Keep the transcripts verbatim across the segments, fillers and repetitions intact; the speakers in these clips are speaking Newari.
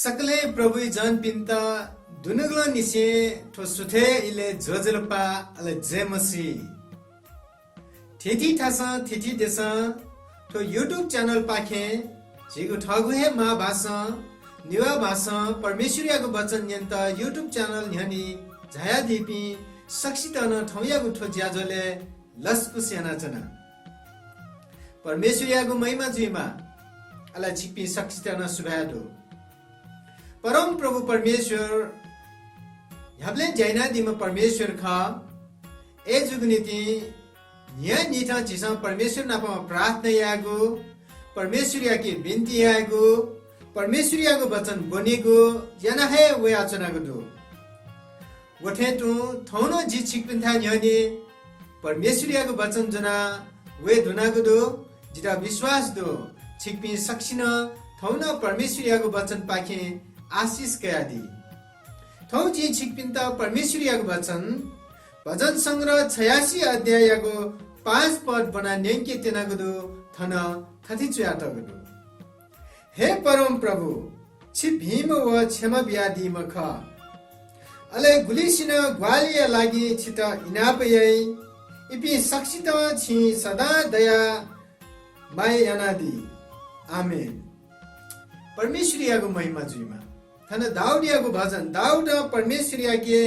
सकलें प्रभुइ जनपिन्त दुनुगलंनिसें थ्व सुथय् इलय् ज्वजलपा, अले जय मसीह। थीथी थासं, थीथी देशं थ्व YouTube channel पाखें झीगु थःगु हे मांभासं, नेवाः भासं परमेश्वरयागु वचन न्यनेत YouTube channel न्ह्यःने झायादीपिं सकसितं नं थौंयागु थ्व ज्याझ्वलय् लसकुस यानाच्वना। परमेश्वरयागु महिमा जुइमा। अले छिकपिं सकसितं नं सुभाय् दु। परमप्रभु परमेश्वर न्ह्याबलें ज्या यानादीम्ह परमेश्वर खः। अय्‌जूगु निंतिं न्हियान्हिथं झीसं परमेश्वर नाप प्रार्थना यायेगु, परमेश्वरयाके बिन्ति यायेगु, परमेश्वरयागु वचन ब्वनेगु याना हे वयाच्वनागु दु। व थें तुं थौं नं जि छिकपिन्थाय् न्ह्यःने परमेश्वरयागु वचन ज्वना वये धुनागु दु। जितः विश्वास दु, छिकपिं सकसिनं थौं नं परमेश्वरयागु वचनपाखें आशिष कयादी। थौं जिं छिकपिन्त परमेश्वरयागु वचन, भजन संग्रह छयासी अध्याययागु पाँच पद ब्वनाः न्यंके त्यनागु दु। थन थथे च्वयातःगु दु, हे परमप्रभु, छि भिंम्ह व क्षमा बियादीम्ह खः। अले गुलिसिनं ग्वाहालिया लागि छितः इनाप याइ, इपिं सकसितं छिं सदां दया माया यानादी। आमेन। परमेश्वरयागु महिमा जुइमा। थन दाऊदयागु भजन, दाऊदं परमेश्वरयाके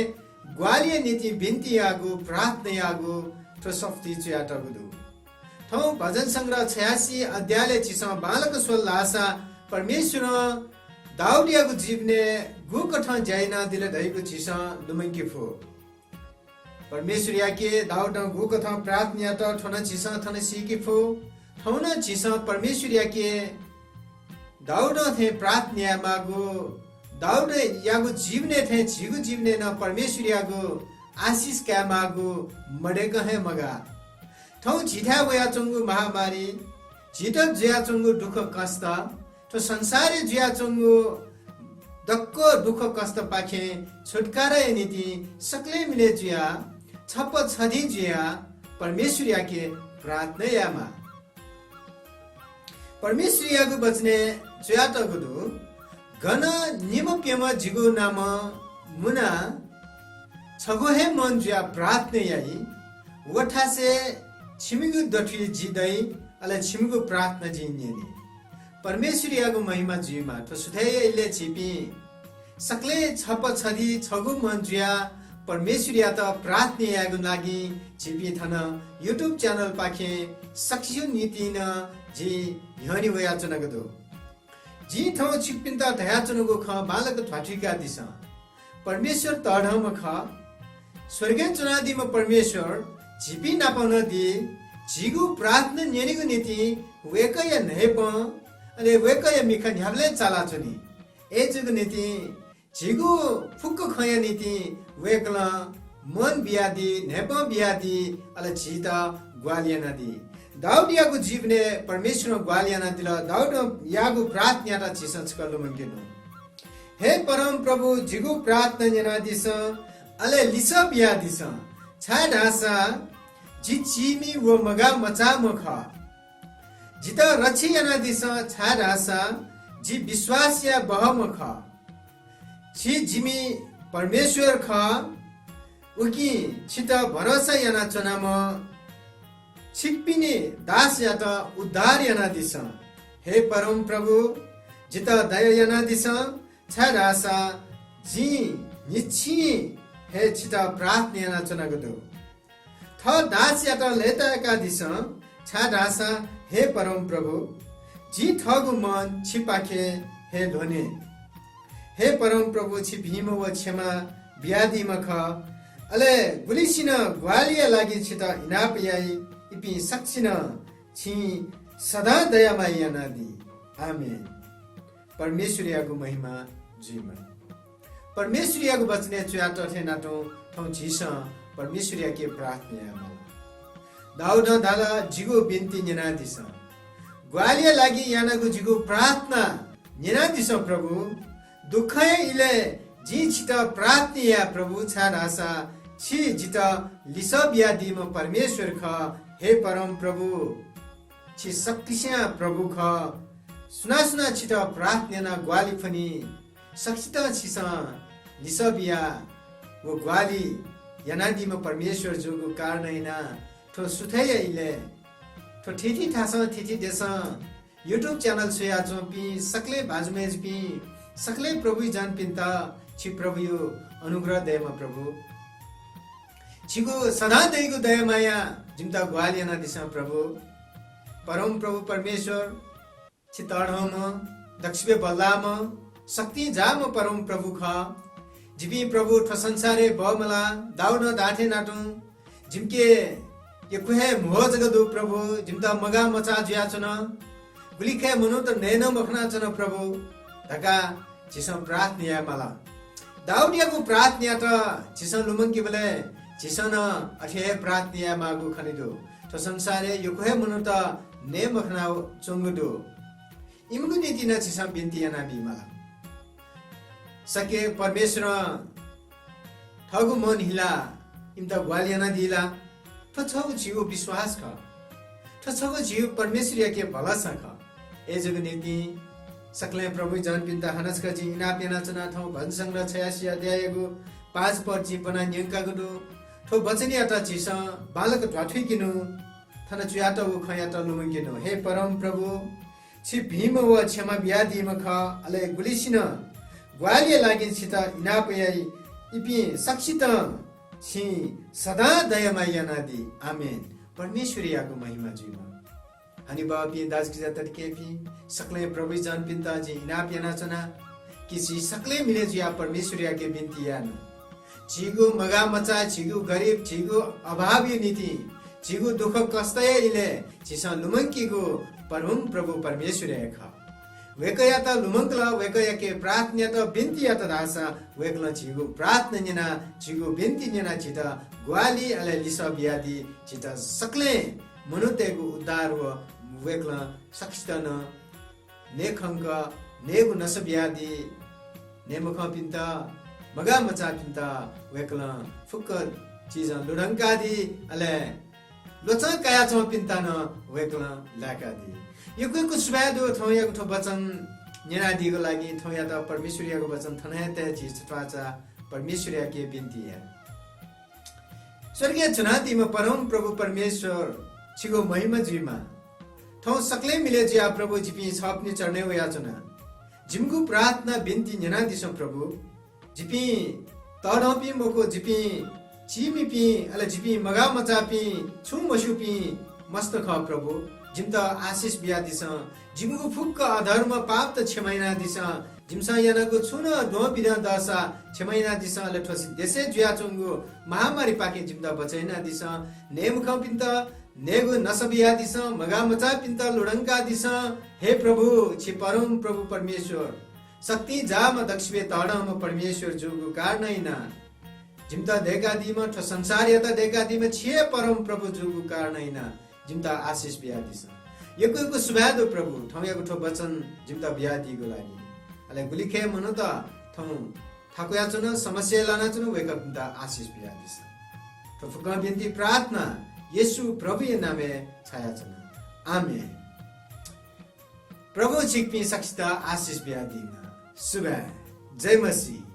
ग्वाहालिया निंतिं बिन्ति याःगु, प्रार्थना याःगु थ्व सफुती च्वयातःगु दु। थौं भजन संग्रह छयासी अध्यायलय् झीसं बांलाक स्वल धाःसा परमेश्वरं दाऊदयागु जीवनय् गुकथं ज्या यानादिल धइगु झीसं लुमंके फु। परमेश्वरयाके दाऊदं गुकथं प्रार्थना यात, थ्व नं झीसं थन सीके फु। थौं नं झीसं परमेश्वरयाके दाऊदं थें प्रार्थना यायेमाःगु, दाऊदयागु जीवनय् थें झीगु जीवनय् नं परमेश्वरयागु आशिष कायेमाःगु मदय्कं हे मगाः। थौं झीथाय् वयाच्वंगु महामारी, झीत जुयाच्वंगु दुःखकष्ट, थ्व संसारय् जुयाच्वंगु दक्व दुःखकष्टपाखें छुत्काराया निंतिं सकलें मिलय् जुयाः छप्पा छधी जुयाः परमेश्वरयाके प्रार्थना यायेमाः। परमेश्वरयागु वचनय् च्वयातःगु दु, गन निम्ह प्यम्ह जिगु नामं मुनाः छगू हे मन जुयाः प्रार्थना याइ, व थासय् छिमिगु दथुइ जि दइ, अले छिमिगु प्रार्थना जिं न्यने। परमेश्वरयागु महिमा जुइमा। थ्व सुथय्‌या इलय् झीपिं सकलें छप्पा छधी छगू मन जुयाः परमेश्वरयात प्रार्थना यायेगु लागि झीपिं थन YouTube channel पाखें सकसिया निंतिं नं जि न्ह्यःने वयाच्वनागु दु। जिं थौं छिकपिन्त धयाच्वनागु खँ बांलाक ध्वाथुइकादिसँ। परमेश्वर तःधंम्ह खः। स्वर्गय् च्वनादीम्ह परमेश्वर झीपिं नाप नं दी। झीगु प्रार्थना न्यनेगु निंतिं वय्‌कःया न्हाय्‌पं, अले वय्‌कःया मिखा न्ह्याबलें चालाच्वनी। अय्‌जूगु निंतिं झीगु फुक्क खँया निंतिं वय्‌कलं मन बियादी, न्हाय्‌पं बियादी, अले झीत ग्वाहालि यानादी। दाऊदयागु जीवनय् परमेश्वरं ग्वाहालि यानादिल। दाऊदं याःगु प्रार्थनायात झीसं छकः लुमंकेनु। हे परमप्रभु, जिगु प्रार्थना न्यनादिसँ, अले लिसः बियादिसँ, छाय्‌धाःसा जि चीमि व मगाः मचाःम्ह खः। जितः रक्षा यानादिसँ, छाय्‌धाःसा जि विश्वास याये बहःम्ह खः। छि जिमि परमेश्वर खः, उकिं छितः भरोसा यानाच्वनाम्ह छिकपिनि दासयात उद्धार यानादिसँ। हे परमप्रभु, जितः दया यानादिसँ, छाय्‌धाःसा जिं न्हिच्छि हे छितः प्रार्थना यानाच्वनागु दु। थः दासयात लय्‌ताय्‌कादिसँ, छाय्‌धाःसा हे परमप्रभु, जिं थःगु मन छिपाखे हे ल्ह्वने। हे परमप्रभु, छि भिंम्ह व क्षमा बियादीम्ह खः। अले गुलिसिनं ग्वाहालिया लागि छितः इनाप याइ, इपिं सकसिनं छिं सदां दया माया यानादी। आमेन। परमेश्वरयागु महिमा जुइमा। परमेश्वरयागु वचनय् च्वयातः थें नातुं थौं झीसं परमेश्वरयाके प्रार्थना यायेमाल। दाऊदं धाल, जिगु बिन्ति न्यनादिसँ। ग्वाहालिया लागि यानागु जिगु प्रार्थना न्यनादिसँ प्रभु। दुःखया इलय् जिं छितः प्रार्थना याये प्रभु, छाय्‌धाःसा छि जितः लिसः बियादीम्ह परमेश्वर खः। हे परमप्रभु, छि शक्तिस्यां प्रभु खः। सुनां सुनां छितः प्रार्थना यानाः ग्वाहालि फ्वनी, सकसितं छिसं लिसः बियाः व ग्वाहालि यानादीम्ह परमेश्वर जूगु कारणं यानाः थ्व सुथय्‌या इलय् थ्व थीथी थासं थीथी देशं YouTube channel स्वयाच्वंपिं सकलें भाजु मय्‌जुपिं, सकलें प्रभुइ जनपिन्त छि प्रभुया अनुग्रह दयेमा प्रभु। छिगु सदां दइगु दया माया जिमित ग्वाहालि यानादिसँ प्रभु। परमप्रभु परमेश्वर, छि तःधंम्ह, दक्वसिबय् बल्लाःम्ह, शक्तिं जाःम्ह परमप्रभु खः। जिपिं प्रभु थ्व संसारय् बमलाः, दाऊदं धाःथें याना तुं जिमिके यक्व हे म्हो जक दु प्रभु, जिमित मगाः मचाः जुयाच्वन, गुलिखय् मनूत नये नं मखनाच्वन प्रभु धकाः झीसं प्रार्थना यायेमाल। दाऊदयागु प्रार्थनायात झीसं लुमंकेबलय् झीसं नं अथे हे प्रार्थना यायेमाःगु खने दु। थ्व संसारय् यक्व हे मनूत नये मखनाच्वंगु दु। इमिगु निंतिं नं झीसं बिन्ति यानाबीमाल। सकसित परमेश्वरं थःगु मन हिलाः इमित ग्वाहालि यानादी ला? थ्व छगू झीगु विश्वास खः। थ्व छगू झीगु परमेश्वरयाके भलसा खः। अय्‌जूगु निंतिं सकलें प्रभुइ जनपिन्त हानं छकः जिं इनाप यानाच्वना। थौं भजन संग्रह छयासी अध्याययागु पाँच पद जिं ब्वना न्यंकागु दु। थ्व वचनयात झीसं बांलाक ध्वाथुइकेनु, थन च्वयातःगु खँयात लुमंकेनु। हे परमप्रभु, छि भिंम्ह व क्षमा बियादीम्ह खः, अले गुलिसिनं ग्वाहालिया लागि छित इनाप याइ, इपिं सकसितं छिं सदां दया माया यानादी। आमेन। परमेश्वरयागु महिमा जुइमा। हनेबहःपिं दाजुकिजा तताकेहेँपिं, सकलें प्रभुइ जनपिन्त जिं इनाप यानाच्वना कि झी सकलें मिलय् जुयाः परमेश्वरयाके बिन्ति यायेनु। झीगु मगाः मचाः, झीगु गरिब, झीगु अभावया निंतिं, झीगु दुःख कष्टया इलय् झीसं लुमंकीगु परमप्रभु परमेश्वर हे खः। वय्‌कःयात लुमंकल, वय्‌कःयाके प्रार्थना यात, बिन्ति यात धाःसा वय्‌कलं झीगु प्रार्थना न्यनाः, झीगु बिन्ति न्यनाः झीत ग्वाहालि अले लिसः बियादी। झीत सकलें मनूतय्‌गु उद्धार व वय्‌कलं सकसितं नं नये खंक नयेगु नसा बियादी। नये मखंपिन्त, मगाः मचाःपिन्त वय्‌कलं फुक्क चिजं लुधंकादी, अले ल्वचं कयाच्वंपिन्त नं वय्‌कलं लाय्‌कादी। यक्व यक्व सुभाय् दु थौंयागु थ्व वचन न्यनादीगु लागि, थौंयात परमेश्वरयागु वचन थन हे तये झी छत्वाःचा परमेश्वरयाके बिन्ति याये। स्वर्गय् च्वनादीम्ह परमप्रभु परमेश्वर, छिगु महिमा जुइमा। थौं सकलें मिलय् जुयाः प्रभु जिपिं छःपिनि चरणय् वयाच्वना। जिमिगु प्रार्थना बिन्ति न्यनादिसँ प्रभु। जिपिं तःधंपिं मखु, जिपिं चीमिपिं, अले जिपिं मगाः मचाःपिं, छुं मस्यूपिं मस्त खः प्रभु। जिमित आशिष बियादिसँ। जिमिगु फुक्क अधर्म पापत क्षमा यानादिसँ। जिमिसं यानागु छुं नं द्वंबिद्वं दःसा क्षमा यानादिसँ। अले थ्व देशय् जुयाच्वंगु महामारीपाखें जिमित बचय् यानादिसँ। नये मखंपिन्त नयेगु नसा बियादिसँ। मगाः मचाःपिन्त लुधंकादिसँ। हे प्रभु, छि परमप्रभु परमेश्वर, शक्तिं जाःम्ह, दक्वसिबय् तःधंम्ह परमेश्वर जूगु कारणं यानाः जिमित दय्‌कादीम्ह, थ्व संसारयात दय्‌कादीम्ह छि हे परमप्रभु जूगु कारणं यानाः जिमित आशिष बियादिसँ। यक्व यक्व सुभाय् दु प्रभु, थौंयागु थ्व वचन जिमित बियादीगु लागि। अले गुलिखय् मनूत थौं थाकुयाच्वन, समस्याय् लानाच्वन, वय्‌कःपिन्त आशिष बियादिसँ। थ्व फुक्कं बिन्ति प्रार्थना येशू प्रभुया नामय् छायाच्वना। आमेन। प्रभुं छिकपिं सकसित आशिष बियादीमा। सुभाय्। जय मसीह।